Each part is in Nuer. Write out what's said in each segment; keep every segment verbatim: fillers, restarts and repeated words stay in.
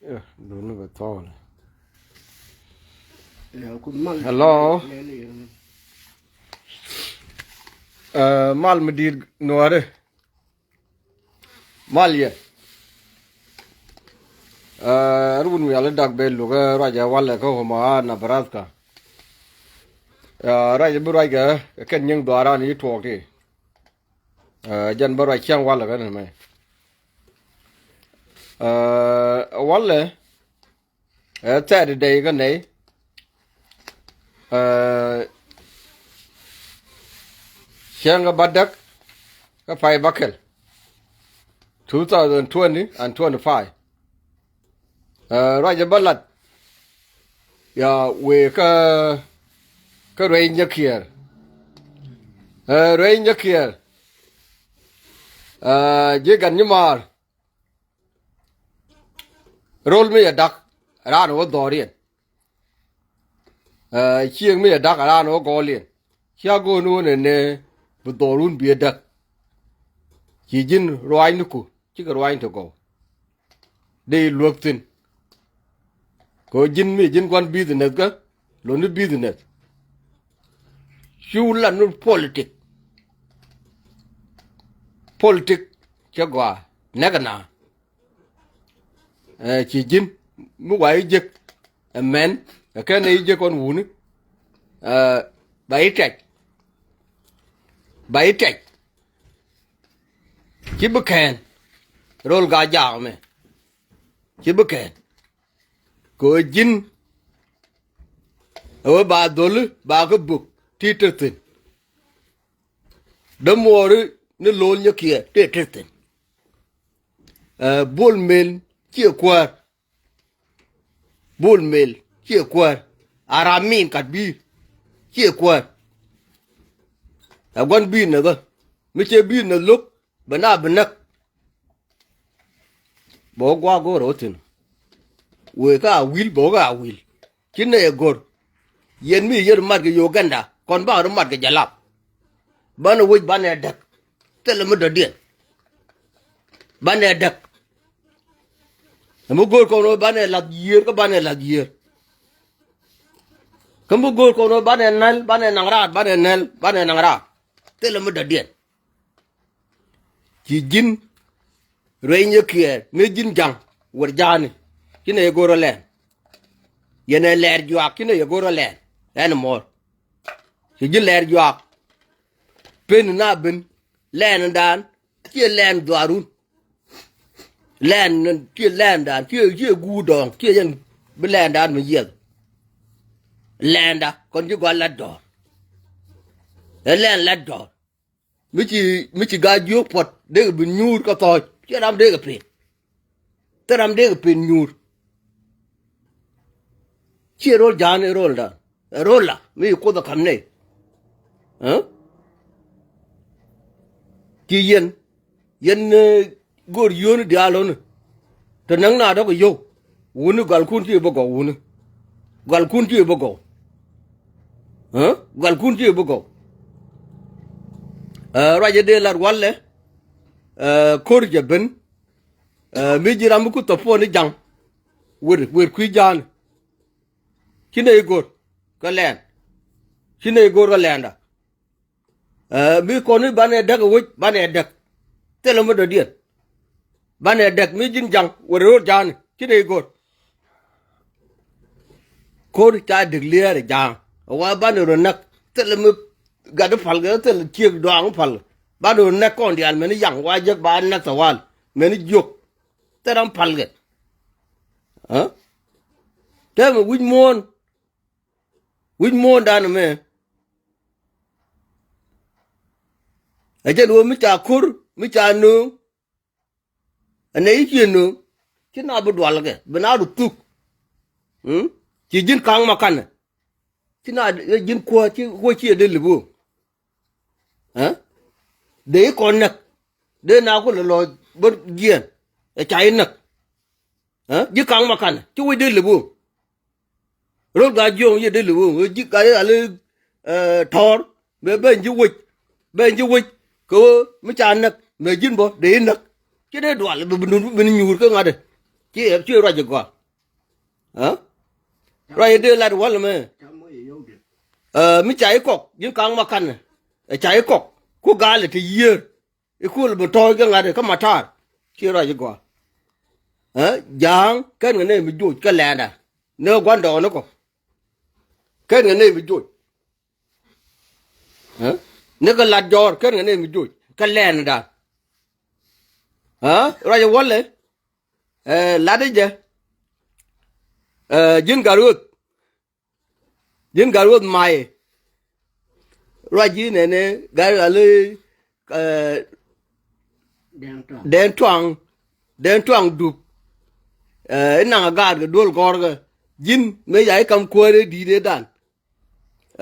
Duni bɛ thɔɔl. Hello. Mal mi di̱i̱t nuɔ̱ɔ̱ri. Mal yɛ. Ɛ run wial i̱ dak ben luk ɛ ruacɛ walɛ kä Omaha, Nebraska. Ruacɛ bi ruackɛ kɛn nyiŋ dhuaaran i̱ tuɔɔk ti. Jɛn bä ruac cäŋ walɛ kä ni mɛ. Walɛ ɛ Saturday kä nɛy. Cäŋ kä bädäk kä pay bäkɛl two thousand twenty and twenty-five. Ruacɛ bä lat ya wëë kä kä ruec nyäkiɛɛr. Ruec nyäkiɛɛr ji̱ gat nyimaar. Rol mi yɛ dak raan wä dhɔriɛn. Cieŋ mi yɛ dak raan wä gɔɔliɛn. Cia go̱o̱n wä nɛnɛ bi dhɔr wun bi yɛ dak. Ci ji̱n ruaacniku cikɛ ruaacni ti gɔw. Dee luäk thi̱n. Kɛ ɣöö ji̱n mi ji̱n gua̱n business kä loni business. Cu lat ni politik. Politik cɛ gɔaa nɛkɛ na. Ci ji̱n mi wa i̱ jek ɛ mɛn ɛ kɛn ɛ i̱ jek kɔn wuni. Ba i̱ tɛc. Ba i̱ tɛc. Ci bi kɛn rol ga jaak mɛ. Ci bi kɛn kɛ ɣöö ji̱n ɛ wee ba dholi ba kä buk ti te thi̱n. Dämuɔɔri ni lo̱l nyäkiɛ tëë te thi̱n. Bol mel ciɛ kuäär. Bol mel ciɛ kuäär. A ram min kat bi̱i̱ ciɛ kuäär. Ɛ gua̱n bi̱i̱ näthä mi cɛ bi̱i̱ näth lo̱k bɛ na bi näk. Bɛ wä gua̱a̱k go̱o̱rä wä thi̱n. Wëë kä a wi̱l bɛ wä kä a wi̱l. Ci nɛy ɛ go̱r. Yɛn mi yɛn mat kɛ Uganda kɔn ba ru mat kɛ jalap. Banɛ wec banɛ däk. Thilɛ mi dɔ̱diɛn. Banɛ däk. Ɛ mi go̱r kɔn wä banɛ lath yiër kä banɛ lath yiër. Kä mi go̱r kɔn wä banɛ näl banɛ naŋ raat banɛ näl banɛ naŋ raat. Thilɛ mi dɔ̱diɛn. Ci ji̱n rueny yɛ kiɛɛr mi ji̱n ja̱ŋ wër ja̱a̱ni. Ci nɛ yɛ go̱r rɔ lɛn. Yɛn ɛ lɛɛr juaak ci nɛ yɛ go̱r rɔ lɛn. Ɛn muɔ̱ɔ̱r ci ji̱n lɛɛr juaak. Pen na ben lɛɛn dan ciɛ lɛɛn dhuaarun. Lɛɛn ciɛ lɛɛn dan ciɛ ciɛ guur dɔɔŋ ciɛ yɛn bi lɛɛn dan mi yiɛth. Lɛɛnda kɔn ji̱ gɔaa lat dɔɔr. Ɛ lɛɛn lat dɔɔr. Mi ci mi ci gaa jiök puɔt dee kɛ bi nyuur kä thɔɔc. Ciɛ ram dee kɛ pen. Thil ram dee kɛ pen nyuur. Ciɛ rol ja̱a̱n ɛ rol dan ɛ rol la mi ci kuoth ɛ ka̱m nɛy. Ci yɛn yɛn go̱o̱r yio̱o̱ni diaal ɣöni. Te näk na dɔ̱k yio̱w wuni gɔalkun ti bi gɔw wuni. Gɔalkun ti bi gɔw. Gɔalkun ti bi gɔw. Ruacɛ dee lat walɛ. Ko̱r jɛ ben. Mi ji̱ ram mi ku thɔpuɔni ja̱ŋ. Wer wer kui̱ ja̱a̱ni. Ci nɛy go̱r kä lɛn. Ci nɛy go̱r kä lɛnda. Mi kɔni banɛ däk ɛ wec banɛ däk. Thilɛ mi dɔ̱diɛn. Banɛ däk mi ji̱n ja̱ŋ wër ro̱o̱r ja̱a̱ni ci nɛy go̱r. Ko̱r ca däk liɛɛr ɛ ja̱a̱ŋ ɛ wa banɛ rɔ näk. Thilɛ mi gat i̱ pal kɛ thilɛ ciek dɔaŋ i̱ pal kɛ banɛ rɔ näk kɔn diaal mɛni yaŋ wa jek ba näk thawal mɛni jiök. Thilɛ ram pal kɛ. Tɛmɛ wi̱c muɔ̱ɔ̱n. Wi̱c muɔ̱ɔ̱ndan ɛmɛ. Ɛ jɛn ɣöö mi ca ko̱r mi ca nööŋ. Ɛnɛ i̱ ciɛ nööŋ ci na bi dual kɛ bi na du thuk. Ci ji̱n ka̱ŋ ma kanɛ ci na ji̱n kuäär ci kuäär ciɛ dee lip ɣöö. Dee i̱ kɔn näk dee na ku lɛ lɔ bä jiɛɛn ɛ ca i̱ näk. Ji̱ ka̱ŋ ma kanɛ ci wec dee lip ɣöö. Rol gaa jiɔ̱ɔ̱ŋ yɛ dee lɛ wee ji̱ gaa yɛ ale tɔ̱ɔ̱r mɛ ben ji̱ wec. Ben ji̱ wec kɛ wee mi ca näk mɛ ji̱n bä dee i̱ näk. Ci dee dual bi bi nyuur kä ŋa̱t. Ci ci ruac i̱ gɔaa. Ɛ? Ruac i̱ dee lat wäl mɛ. Ɛ, mi ca i̱ kɔk ji̱n ka̱ŋ ma kanɛ. Ɛ ca i̱ kɔk ku galɛ ti yiër. I̱ kul bi tɔ̱ɔ̱c kɛ ŋa̱t kä matar. Ci ruac i̱ gɔaa. Ɛ? Ja̱a̱ŋ kɛn kɛ nɛy mi joc kɛ lɛɛnda. Ni kɛ gua̱ndɔɔŋni kɔ. Kɛn kɛ nɛy mi joc. Ɛ? Ni kɛ lat jɔɔr kɛn kɛ nɛy mi joc kɛ lɛɛnda. Ɛ? Ruac i̱ wäl ɛ. Ɛ, lat i̱ jɛ. Ɛ, ji̱n gat ɣöth. Ji̱n gat ɣöth may. Ruac ji̱ nɛnɛ gat ɣali, ɛ, Dɛn tuaŋ. Dɛn tuaŋ. Dɛn tuaŋ dup. Ɛ, inaŋ a gaat kɛ duel gɔrkɛ. Ji̱n mëë ca i̱ kam kuäär i̱ di̱i̱t ëëdan.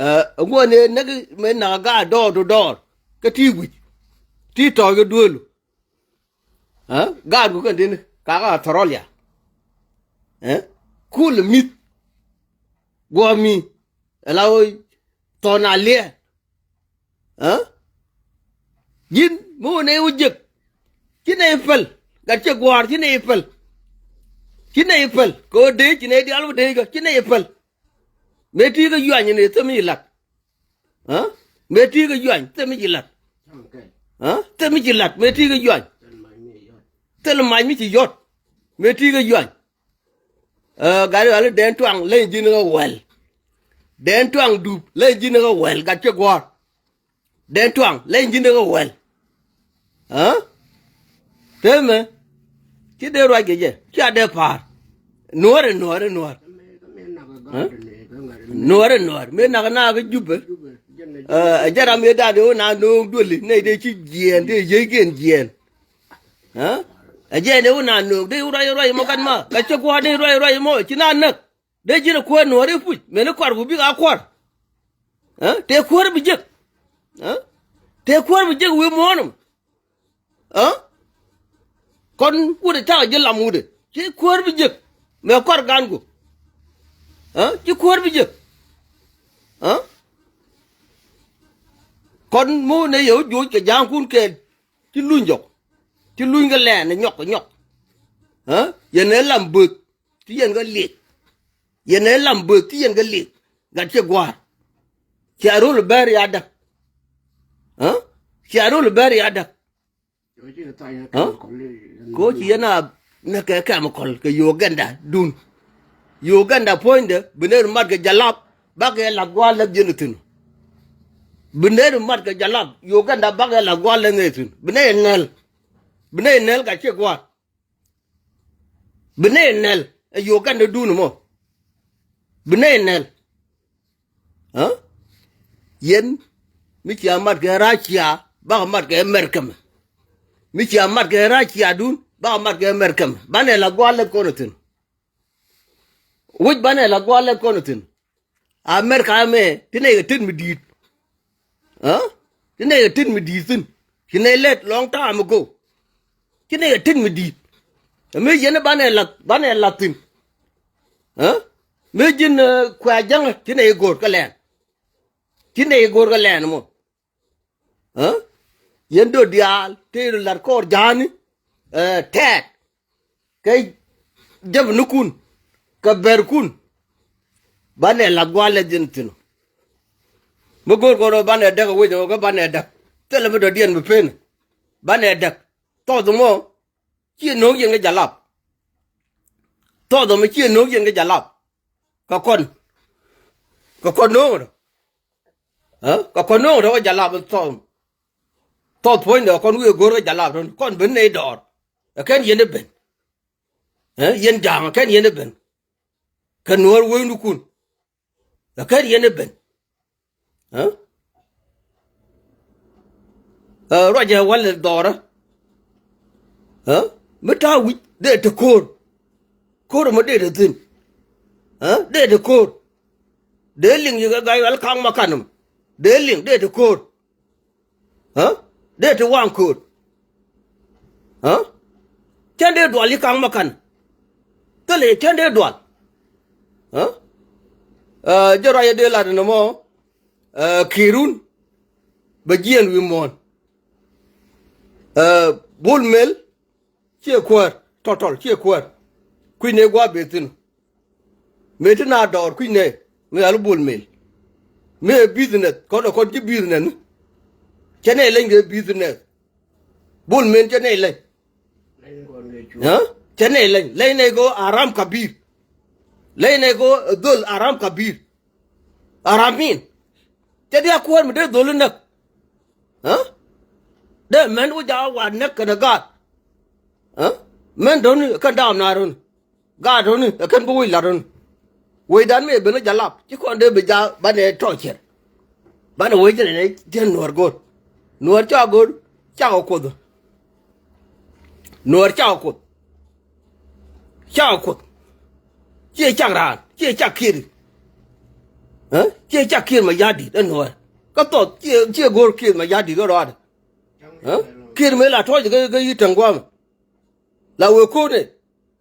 Ɛ, ŋuɔ̱n ëë näk mëë naŋ a gaat dɔɔr du dɔɔr. Kä ti wi̱c. Ti tɔ̱ɔ̱c kɛ duelu. Ɛ? Gaatku kɛn tini kakä Australia. Ɛ? Kul mi̱th. Guɔ̱ɔ̱mi. Ɛ la wä thɔn a liɛɛl. Ɛ? Ji̱n mi wä nɛy wä jek. Ci nɛy päl. Gat cɛ gua̱a̱r ci nɛy päl. Ci nɛy päl kɛ wä dee ci nɛy diaal wä dee kä ci nɛy päl. Mëë ti̱i̱ kä yuany ni thäm i̱ lat. Ɛ? Mëë ti̱i̱ kä yuany thil mi ci lat. Ɛ? Thil mi ci lat mëë ti̱i̱ kä yuany. Thil mac mi ci yɔt. Mëë ti̱i̱ kä yuany. Ɛ, gat i̱ ɣali dɛn tuaŋ leny ji̱n kä wɛl. Dɛn tuaŋ dup leny ji̱n kä wɛl gat cɛ gua̱a̱r. Dɛn tuaŋ leny ji̱n kä wɛl. Ɛ? Temɛ. Ci dee ruac kɛ jɛ. Ci a dee pa̱a̱r. Nuɔ̱ɔ̱r ɛ nuɔ̱ɔ̱r ɛ nuɔ̱ɔ̱r. Ɛ? Nuɔ̱ɔ̱r ɛ nuɔ̱ɔ̱r. Mëë nak nak kä Jupɛ. Ɛ, ɛ jɛ ram yɛ da̱a̱n dee wä na no̱o̱ŋ duëli. Nɛy dee ci jiɛɛn dee yieykiɛn jiɛɛn. Ɛ? Ɛ jɛ dee wä na no̱o̱ŋ dee wä ruac ruac mɔ gat ma. Gat cɛ gua̱a̱r dee ruac ruac mɔ. Ci na näk. Dee ji̱n ɛ kuäär nuɔ̱ɔ̱r i̱ puc mëni kɔarku bik a kua̱r. Ɛ? Tëë kuäär bi jek. Ɛ? Tëë kuäär bi jek wi̱i̱ muɔ̱ɔ̱n ɛmɔ. Ɛ? Kɔn wut ɛ ta̱a̱ ji̱ lam wut ɛ ci kuäär bi jek. Mëë kɔar ganku. Ɛ? Ci kuäär bi jek. Ɛ? Kɔn mi wä nɛ yɛ wä juɔc kɛ ja̱a̱ŋkun kɛɛl. Ci luny jɔk. Ci luny kɛ lɛɛn ɛ nyɔk ɛ nyɔk. Ɛ? Yɛn ɛ lam böth. Ci yɛn kä lieth. Yɛn ɛ lam böth ci yɛn kä lieth. Gat cɛ gua̱a̱r. Cia rol bɛr ya däk. Ɛ? Cia rol bɛr ya däk. Ɛ? Ko ci yɛn a nɛ kɛ kɛm kɔl kɛ Uganda dun. Uganda puɔ̱nydɛ bi nɛ mat kɛ jalap bakɛ la gua̱a̱r lɛth yɛn thi̱n. Bi nɛ mat kɛ jalap Uganda bakɛ la gua̱a̱r lɛth yɛn thi̱n. Bi nɛ nɛl. Bi nɛ nɛl gat cɛ gua̱a̱r. Bi nɛy nɛl ɛ Uganda dun mɔ. Bi nɛy nɛl. Ɛ? Yɛn mi cia mat kɛ Russia bakɛ mat kɛ America mɛ. Mi cia mat kɛ Russia dun bakɛ mat kɛ America mɛ. Banɛ la gua̱a̱r lɛth kɔn thi̱n. Wi̱c banɛ la gua̱a̱r lɛth kɔn thi̱n. America mɛ ti nɛy kɛ tet mi di̱i̱t. Ɛ? Ti nɛy kɛ tet mi di̱i̱t thi̱n. Ci nɛy lɛt long time ago. Ci nɛy kɛ tet mi di̱i̱t. Ɛ mëë yɛn banɛ lath banɛ lath thi̱n. Ɛ? Mëë ji̱n, ɛ, kuɛ ja̱ŋä ci nɛy go̱o̱r kä lɛn. Ci nɛy go̱o̱r kä lɛn mɔ. Ɛ? Yɛn do̱ diaal tëë lat kɔɔr ja̱a̱ni, ɛ, tɛɛt. Kɛ jäpnikun kɛ bɛrkun. Banɛ lath gua̱a̱r lɛth yɛn thi̱n. Mi go̱o̱r kɔn banɛ däk ɛ wec ɛ ɣöö kä banɛ däk. Thilɛ mi dɔ̱diɛn mi pen. Banɛ däk. Thɔɔth mɔ ciɛ no̱o̱ŋ yɛn kɛ jalap. Thɔɔth mɔ ciɛ no̱o̱ŋ yɛn kɛ jalap. Kɛ kɔn. Kɛ kɔn no̱o̱ŋ rɔ. Ɛ? Kɛ kɔn no̱o̱ŋ rɔ kɛ jalap thɔɔth. Thɔɔth puɔ̱nydɛ kɔn wi̱i̱ go̱o̱r kɛ jalap rɔ kɔn ben nɛy dɔɔr. Ɛ kɛn yɛn ɛ ben. Ɛ, yɛn ja̱a̱ŋ ɛ kɛn yɛn ɛ ben. Kɛ nuɔ̱ɔ̱r wecnikun. Ɛ kɛn yɛn ɛ ben. Ɛ? Ɛ, ruacɛ walɛ dhɔrä. Ɛ? Mi ta̱a̱ wi̱c dee te ko̱o̱r. Ko̱o̱r ɛmɔ dee te thi̱n. Ɛ? Dee te ko̱o̱r. Dee liŋ yikɛ ga̱y wal ka̱ŋ ma kanum. Dee liŋ dee te ko̱o̱r. Ɛ? Dee ti waŋ kööt. Ɛ? Cɛn dee dual yi ka̱ŋ ma ka̱n. Thilɛ cɛn dee dual. Ɛ? Ɛ, jɛ ruac yɛ dee lat nɔmɔ. Ɛ, ki̱i̱run bɛ jiɛɛn wi̱i̱ muɔ̱ɔ̱n. Ɛ, Bol Mel ciɛ kuäär tɔ̱tɔ̱l ciɛ kuäär. Kui̱ nɛy gua̱a̱ ben thi̱n. Mëë ti na dɔɔr kui̱ nɛ, mëë al Bol Mel. Mëë business, kɔn ɛ kɔn ci business ni. Cɛ nɛ leny kɛ business. Bol Mel cɛ nɛ leny. Cɛ nɛ leny, leny nɛ ko aram kabir. Leny nɛ ko dhol aram kabir. Aramin. Cɛ di a kuäär mi dee dhol inäk. Dee mɛn wä jakä wa näk kɛnɛ gaat. Mɛn do̱ni kɛn daam na run. Gaat run ɛ kɛn bi wä ilat run. Wecdan mi ben jalap ci kɔn dee bi ja banɛ tɔcɛr. Banɛ wec jɛn nɛ jɛn nuɔr go̱r. Nuɔr ca go̱r cakɔ kuoth. Nuɔr cakɔ kuoth. Cakɔ kuoth. Ciɛ cak raan ciɛ cak kiɛt. Ciɛ cak kiɛt ma ya̱di̱t ɛ nuɔr. Kä thɔth ciɛ go̱r kiɛt ma ya̱di̱t kä rɔaadɛ. Kiɛt mëë la tɔc kä yi täŋ gua̱a̱mɛ. La wee ko̱o̱nɛ.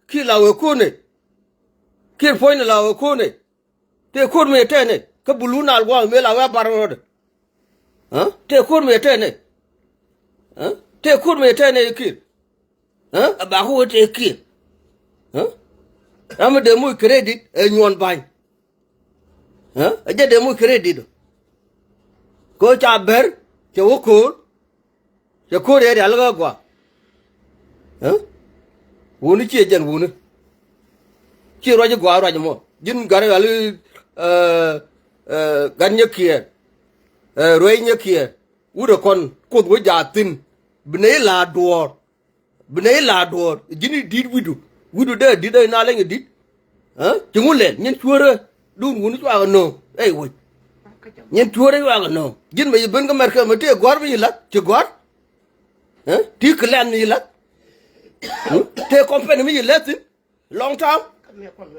Kiɛt la wee ko̱o̱nɛ. Kiɛt puɔ̱nynɛ la wee ko̱o̱nɛ. Tëë ko̱o̱t mëë tɛɛnɛ kä bulu naal gua̱a̱mɛ mëë la wee bar rɔɔdɛ. Tëë ko̱o̱t mëë tɛɛnɛ. Tëë ko̱o̱t mëë tɛɛnɛ kiɛt. Ɛ bakä wee tëë kiɛt. Ram mi dee muc credit ɛ nyuɔn ba̱ny. Ɛ jɛ dee muc credit. Kɛ ɣöö ca bɛr cɛ wä ko̱o̱r. Cɛ ko̱o̱r yɛ rial kä gɔaa. Wuni ciɛ jɛn wuni. Ciɛ ruac gɔaa ruac mɔ ji̱n gat rial. Gat nyɛ kiɛɛr. Ruɛy nyɛ kiɛɛr. Wut ɛ kɔn kuoth wä jaathin. Bi nɛy la duɔɔr. Bi nɛy la duɔɔr ji̱n i̱ di̱t wi̱du. Wi̱du dee di̱t ɛ na leny i̱ di̱t. Ci ŋu lɛl nyin cuäärä. Duun wuni cuakɛ nööŋ ɛ i̱ wec. Nyin cuäärä cuakɛ nööŋ ji̱n mɛ yi ben kä mɛrkɛ mɛ tëë gɔ̱a̱r mi yi la̱t ci gɔ̱a̱r. Ti kɛ lɛn mi yi la̱t. Tëë kɔmpɛn mi yi lɛth thi̱n. Long time.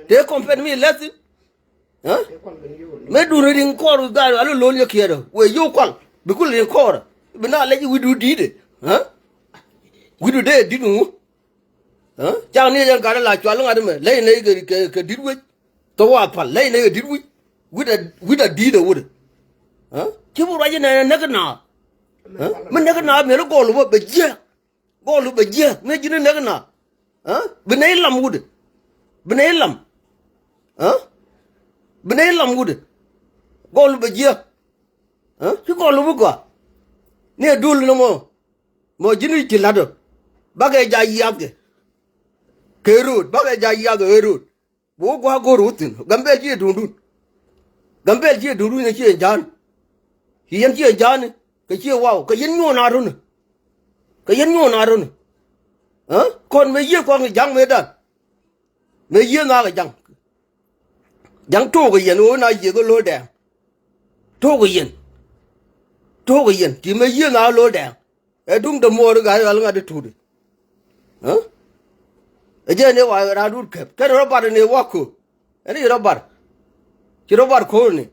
Tëë kɔmpɛn mi yi lɛth thi̱n. Mëë dun riŋ kɔɔr wi̱i̱ gaal alo lo̱l yɛ kiɛɛr ɛ wëë yio̱w kual bi kul riŋ kɔɔr ɛ bi na lɛc wi̱du di̱i̱t ɛ. Wi̱du dee di̱t ŋu. Cak ni jɛn gat ɛ la cual ŋa̱t ɛmɛ lɛy nɛy kɛ di̱t wec. Thok wa pal lɛy nɛy kɛ di̱t wi̱c. Wi̱da di̱i̱t ɛ wut ɛ. Ci bi ruac inɛ näk ɛ naath. Mi näk ɛ naath mi̱el i̱ gɔɔl wä bɛ jiääk. Gɔɔlu bɛ jiääk mëë ji̱n näk na. Bi nɛy lam wut. Bi nɛy lam. Bi nɛy lam wut. Gɔɔlu bɛ jiääk. Ci gɔɔlu bi gɔaa. Ni ɛ dul ni mɔ. Mɔ ji̱n ci la̱t ɔ. Bakɛ ja yiath kɛ. Kɛ ro̱o̱t bakɛ ja yiath ɔ ëë ro̱o̱t. Bi wä gua̱a̱k go̱o̱r wä thi̱n Gambɛl ciɛ duundun. Gambɛl ciɛ duundun yɛn ciɛ ja̱a̱n. Ci yɛn ciɛ ja̱a̱n kɛ ciɛ waw kɛ yɛn nyuɔɔn a run. Kɛ yɛn nyuɔɔn a run. Kɔn mëë yiëë kɔn kɛ ja̱ŋ mëë dan. Mëë yiëë nhaakä ja̱ŋ. Ja̱ŋ to̱o̱k kɛ yɛn ɣöö na yiëë kɛ lo̱o̱l dɛɛŋ. To̱o̱k kɛ yɛn. To̱o̱k kɛ yɛn ti mëë yiëë nhaakä lo̱o̱l dɛɛŋ. Ɛ duŋ dämuɔɔr i̱ gat i̱ ɣal ŋa̱t i̱ tuut i̱. Ɛ jɛn i̱ wa raan duut kɛp kɛn rɔ bar i̱ ni wa köör. Ɛn i̱ rɔ bar. Ci rɔ bar köör ni.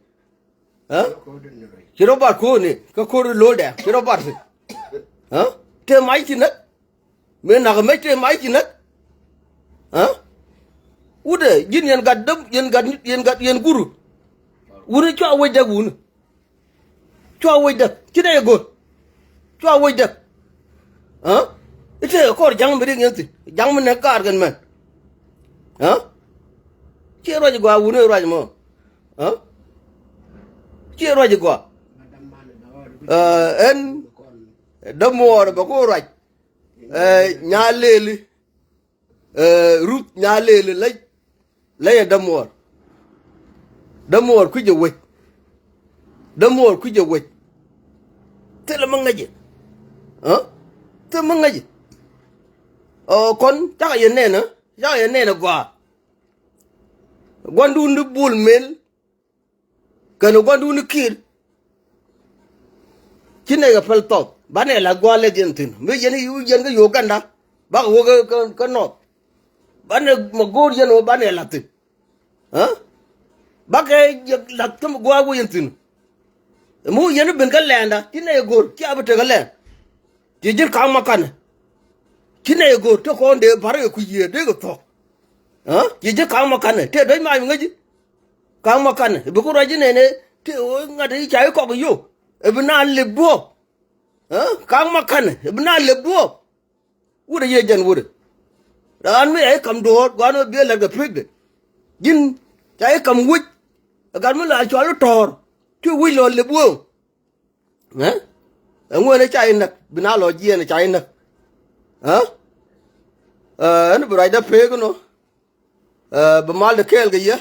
Ci rɔ bar köör ni kä köör i̱ lo̱l dɛɛŋ ci rɔ bar thi̱n. Tëë mac ci näk. Mëë nak mec tëë mac ci näk. Wutɛ ji̱n yɛn gat däm yɛn gat yɛn gat yɛn guru. Wuni cua wec däk wuni. Cua wec däk ci nɛy ɛ go̱r. Cua wec däk. I̱ tëëkɛ kɔr ja̱ŋ mi riɛk yɛn thi̱n ja̱ŋ mi näk kaar kɛn mɛn. Ciɛ ruac gɔaa wuni ruac mɔ. Ciɛ ruac gɔaa. Ɛn dämuɔɔr bɛ ku ruac. Nya lëëli. Ruth nya lëëli lɛc. Lɛc ɛ dämuɔɔr. Dämuɔɔr kui̱c ɛ wec. Dämuɔɔr kui̱c ɛ wec. Thilɛ mi ŋäcɛ. Thilɛ mi ŋäcɛ. Ɔ kɔn cakɛ yɛ nɛn ɛ cakɛ yɛ nɛn ɛ gɔaa. Guandun di bul mel. Kɛn guandun kiir. Ci nɛy kɛ päl thɔth banɛ la̱th gua̱a̱th lɛth yɛn thi̱n mi yɛn yɛn kä Uganda. Bakɛ wä kä nɔth. Banɛ ma go̱o̱r yɛn wä banɛ la̱th thi̱n. Bakɛ la̱th kä ma gua̱a̱th wä yɛn thi̱n. Mi wä yɛn ben kä lɛnda ci nɛy go̱o̱r ci a bi tek kä lɛn. Ci ji̱n ka̱a̱k ma kanɛ. Ci nɛy go̱o̱r te kɔn dee pa̱r kɛ kui̱ yiëë dee kɛ thuɔ̱k. Ci ji̱ ka̱a̱k ma kanɛ te duec mac mi ŋäci. Ka̱a̱k ma kanɛ bi ku ruac ji̱ nɛnɛ te ŋa̱t i̱ ca i̱ kɔk i̱ yo̱o̱k. Ɛ bi naan lep duɔ̱ɔ̱p. Ka̱a̱k ma kanɛ ɛ bi naan lep duɔ̱ɔ̱p. Wut ɛ yiëë jɛn wut ɛ. Raan mi ɛ i̱ ka̱m duɔ̱ɔ̱r gua̱a̱n ɛ bi ɛ la̱t kɛ pekdɛ. Ji̱n Ca i̱ ka̱m wi̱c. Ɛ gat mi la cɔal i̱ tɔ̱ɔ̱r. Ci wi̱c lɔ lip wee. Ɛ? Ɛŋuɛn i̱ ca i̱ näk. Bi na lɔ jiɛɛn i̱ ca i̱ näk. Ɛ? Ɛ, ɛn bi ruacdä pek inɔ. Ɛ, bi mal de kɛɛl kɛ yɛ.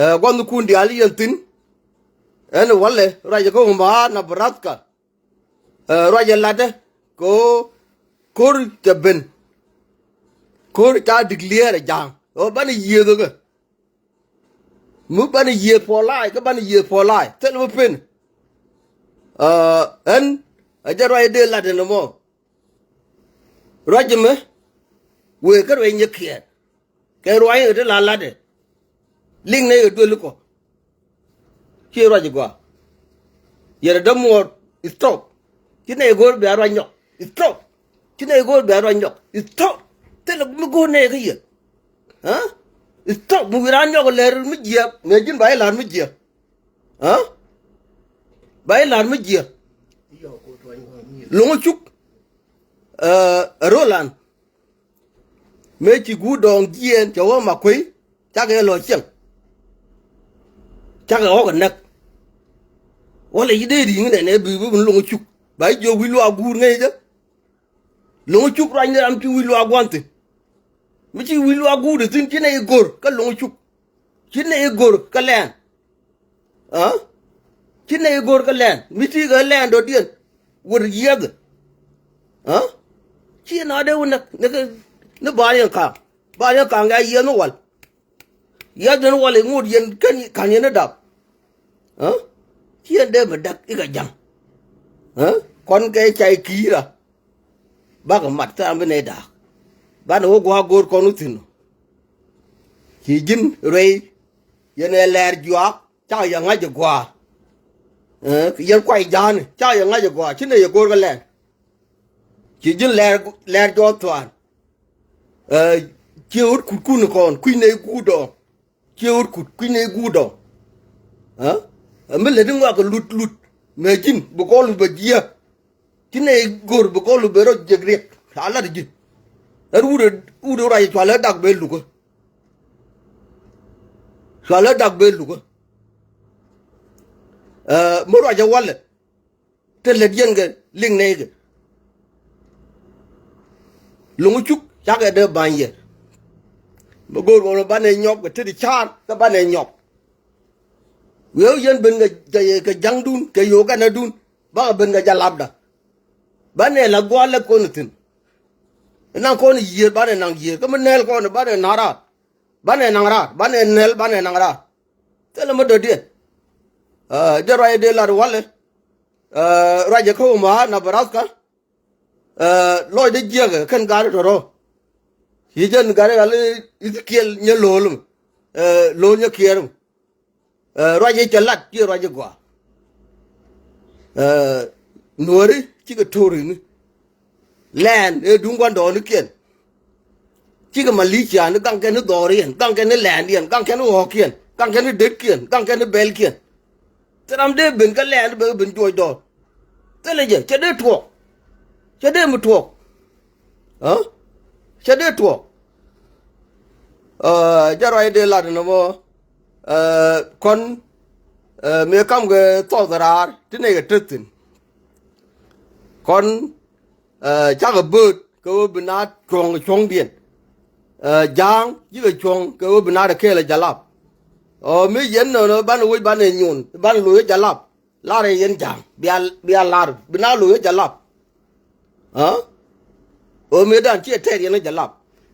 Ɛ, gua̱thnikun diaal i̱ yɛn thi̱n. Ɛn walɛ ruacɛ kä Omaha, Nebraska. Ɛ, ruacɛ latdä kɛ ɣöö ko̱r cɛ ben. Ko̱r ca declare ɛ ja̱a̱ŋ ɣöö banɛ yiëëth ɛ kɛ. Mi banɛ yiëëth for life, kä banɛ yiëëth for life. Thilɛ mi pen. Ɛ, ɛn ɛ jɛ ruacɛ dee latdä nɔmɔ. Ruac ɛmɛ wëë kä ruac nyɛ kiɛɛr. Kɛ ruac in kɛ ti la latdɛ. Liŋ nɛ yɛ duel ikɔ. Ci ruac igɔaa. Yɛn ɛ dämuɔɔr, stop. Ci nɛ yɛ go̱o̱r bia ruac nyɔk, stop. Ci nɛ yɛ go̱o̱r bia ruac nyɔk, stop. Thilɛ mi go̱o̱r nɛ yɛ kä yɛ. Ɛ? Stop. Mi wi̱i̱ raan nyɔk lɛr mi jiɛk, mëë ji̱n ba yɛ la̱r mi jiɛk. Ɛ? Ba yɛ la̱r mi jiɛk. Lo̱ŋ cuk. Ɛ, ɛ ro̱lan. Mëë ci guut dɔɔŋ jiɛɛn cɛ wä ma kuey. Cakɛ lɔ cieŋ. Cakɛ ɣɔ̱k ɛ näk. Walɛ ci dee ri̱i̱ŋ nɛnɛ bi bi lo̱ŋ cuk. Ba jiök wi̱i̱ luaak guur ŋäcä. Lo̱ŋ cuk ruacni ram ci wi̱i̱ luaak gua̱n thi̱n. Mi ci wi̱i̱ luaak guur thi̱n ci nɛ i̱ go̱r kä lo̱ŋ cuk. Ci nɛ i̱ go̱r kä lɛn. Aa? Ci nɛ i̱ go̱r kä lɛn. Mi ti kä lɛn dɔ̱diɛn. Wër yiɛth. Aa? Ci na dee wä näk ni kä ni ba̱a̱r yɛn ka̱a̱ŋ. Ba̱a̱r yɛn ka̱a̱ŋ ya yiɛth ni wal. Yiɛth ni wal i̱ ŋot yɛn kän ka̱n yɛn ni dap. Aa? Ci yɛn dee mi däk i̱ kɛ ja̱ŋ. Aa? Kɔn kɛ cay ki̱i̱ra. Bakɛ mat thɛɛr mi nɛy da̱a̱k. Banɛ wä gua̱a̱k go̱o̱r kɔn wä thi̱n. Ci ji̱n ruɛy yɛn ɛ lɛɛr juaak cakɛ yɛ ŋa̱c ɛ gua̱a̱. Ɛ, yɛn kuay ja̱a̱ni cakɛ yɛ ŋa̱c ɛ gua̱a̱ ci nɛ yɛ go̱o̱r kä lɛɛr. Ci ji̱n lɛɛr, lɛɛr jɔɔk thua̱a̱n. Ɛ, ciɛ ɣöt kutkun kɔn kui̱ nɛy guut dɔɔŋ. Ciɛ ɣöt kut kui̱ nɛy guut dɔɔŋ. Ɛ? Ɛ mi lät i̱ ŋɔak kɛ lut lut. Mëë ji̱n bi kɔn luth bɛ jiääk. Ci nɛy go̱r bi kɔn luth bɛ rɔ jiäk riɛk. Ca lat ji̱. Ɛ wut ɛ wut ɛ ruac ɛ cual ɛ dak bɛ lukä. Cual ɛ dak bɛ lukä. Ɛ mi ruac ɛ walɛ. Te lät yɛn kɛ liŋ nɛy kɛ. Lo̱ŋ cuk cakɛ dee ba̱ny yɛ. Bä go̱o̱r kɔn banɛ nyɔk kɛ te ti ca̱a̱r kä banɛ nyɔk. Wi̱i̱ yɛn ben kɛ, kɛ, kɛ ja̱ŋdun kɛ Ugandadun bakɛ ben kɛ jalapda. Banɛ la gua̱a̱r lät kɔn thi̱n. Naŋ kɔn yiëër banɛ naŋ yiëër kä mi nɛɛl kɔn banɛ naŋ raar. Banɛ naŋ raar banɛ nɛɛl banɛ naŋ raar. Thilɛ mi dɔ̱diɛn. Aa, jɛ ruac dee lat walɛ. Aa, ruacɛ kä Omaha, Nebraska. Aa, lɔcdɛ jiäkɛ kɛn gat tɔ̱rɔ̱. Ci jɛn gat ɣal Ezekiel nyɛ lo̱o̱l mi. Aa, lo̱o̱l nyɛ kiɛɛr mi. Aa, ruacɛ cɛ lat ciɛ ruacɛ gɔaa. Aa, nuääri cikɛ to̱r i̱ni. Lɛn ëë duŋ gua̱ndɔɔŋnikiɛn. Cikɛ maliciani gaŋkɛn ni dhɔriɛn, gaŋkɛn ni lɛndiɛn, gaŋkɛn ni ɣɔ̱kiɛn, gaŋkɛn ni detkiɛn, gaŋkɛn ni bɛlkiɛn. Thil ram dee ben kä lɛn bɛ ben juɔc dɔɔr. Thilɛ jɛ cɛ dee tuɔɔk. Cɛ dee mi tuɔɔk. Aa? Cɛ dee tuɔɔk. Aa, jɛ ruac dee lat nɔmɔ. Aa, kɔn, aa, mëë kam kɛ thɔɔth raar ti nɛy kɛ tet thi̱n. Kɔn Ɛ, cakɛ bööt kɛ ɣöö bi na cuɔ̱ŋ cuɔ̱ŋdiɛn. Ɛ, ja̱a̱ŋ cikɛ cuɔ̱ŋ kɛ ɣöö bi na rɛ kɛɛl ɛ jalap. Ɔ, mi yɛn nɔnɔ banɛ wec banɛ nyuun banɛ loc ɛ jalap. Larɛ yɛn ja̱a̱ŋ bia, bia lar bi na loc ɛ jalap. Ɛ? Ɣöö mëëdan ciɛ tɛɛr yɛn ɛ jalap.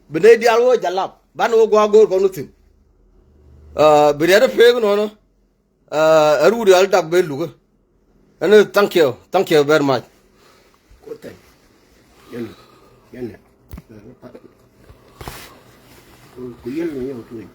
Bi nɛy diaal wä ɛ jalap banɛ wä gua̱a̱k go̱o̱r kɔn wä thi̱n. Ɛ, bi riɛt ɛ pek nɔnɔ. Ɛ, ɛ rut yal dak ben lukä. Ɛn, thank you, thank you very much. Ku thank. Yɛn, yɛn, ku yɛn ni yɛn tuny.